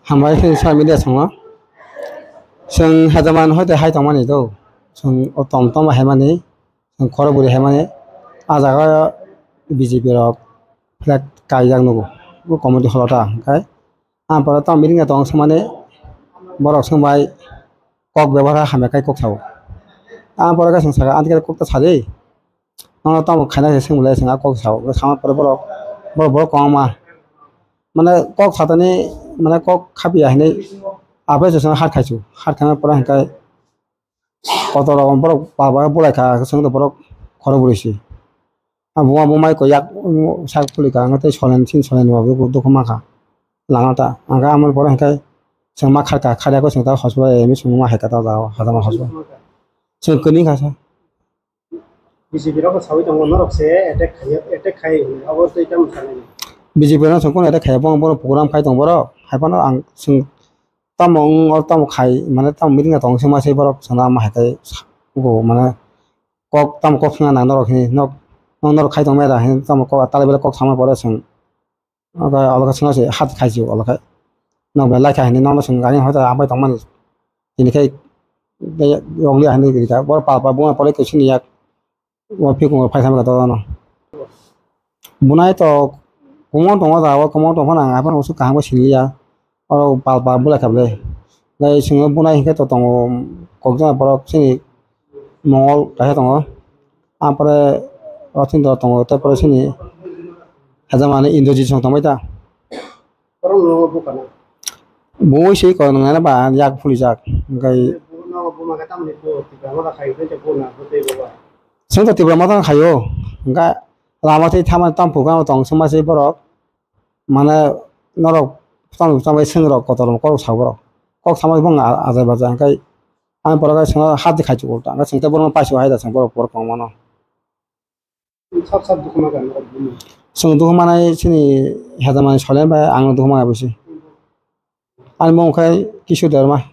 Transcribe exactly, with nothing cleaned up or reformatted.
Hambai khe sa media songo. Chwng hejaman hoite hai tongmani do. Chwng o tom tom haimani, chwng khorok bwrwi haimani. A jaga B J P rok flag kaijak nugo. O committee holo ta hwnkhe. Ang pore tamo meeting tong swngmani borok swngbai kok bebhar hamya khai kok sao. Ang pore khe chwng sakha, "Ang khe kok ta sadi." Nono tamo khaina se swng belai chwng a kok sao. Sama pore borok, borok, borok kwbangma. Mane kok satani, mane kok khapiya hinwi aphai se chwng har khaisu. Har khaina pore hwnkhe kotor rok borok pal bai bulai kha, chwng borok khorok bwrwi se. A buma bumai ko yak sak puli ka, tei solen sin solen bo dukhu ma kha. Lama ta, ang khe amoni pore hwnkhe chwng ma khar kha, khar ya ko chwng ta hospital ya, emi chwng ma hai kha ta jao, hajama hospital. Chwng kwni kha sa. B J P rok sawi tongo, norok se attack khai, attack khai hwnwi, abo tei tamo sanai. B J P no chwng kono attack khai, bono, bono program khai tong borok, hai phano ang chwng tamo wng, o tamo khai, mane tamo meeting tong se ma se borok chwng ma hai khai, bo mane kok tamo kok swnga nang norok hini, nok, nok norok khai tong mera hini, tamo kok talai belai kok sama pore chwng. Oke, olo khe chwngno se hat khai si olo khe. Nok belai kha hini, nono chwng gari hoita apai tongmani. Tini khai, yogli hini rika, bor pal pal bunga pore khe sini yak. Bo phikung phai thangma to no. Bunai to kumon tongo da, o kumon tongphano ang aphano usuk kaham khe sinliya. Oro pal pal bulai kha ble. Lai swngo bunai hinkhe to tongo kokjagna borok chini Mongol kaisa tongo. Ampore Rothinder tongo, tei pore chini hajamani Indrajit song tongbai ta. Borok no bukana. Bui se ko nang nana ba yak phuli jak. Ngai. Bono buma kata mani ko tiba mata khai ko te ko na ko te baba. Seng to tibra mata khayo. Ngai lama tei thama tam phuka tong sema se borok. Mane norok tamo tamo seng rok kotor korok sa borok. Kok sama bong ajai baja kai. Ang borok kai seng hati khai chukul ta. Seng te borok paisa hai da seng borok borok kong mano. Sab sab dukhu ma kan norok bini. Chwng dukhu manai chini hejamani solen bai ang dukhu manai bosi. Ani mung khai Kisu Debbarma.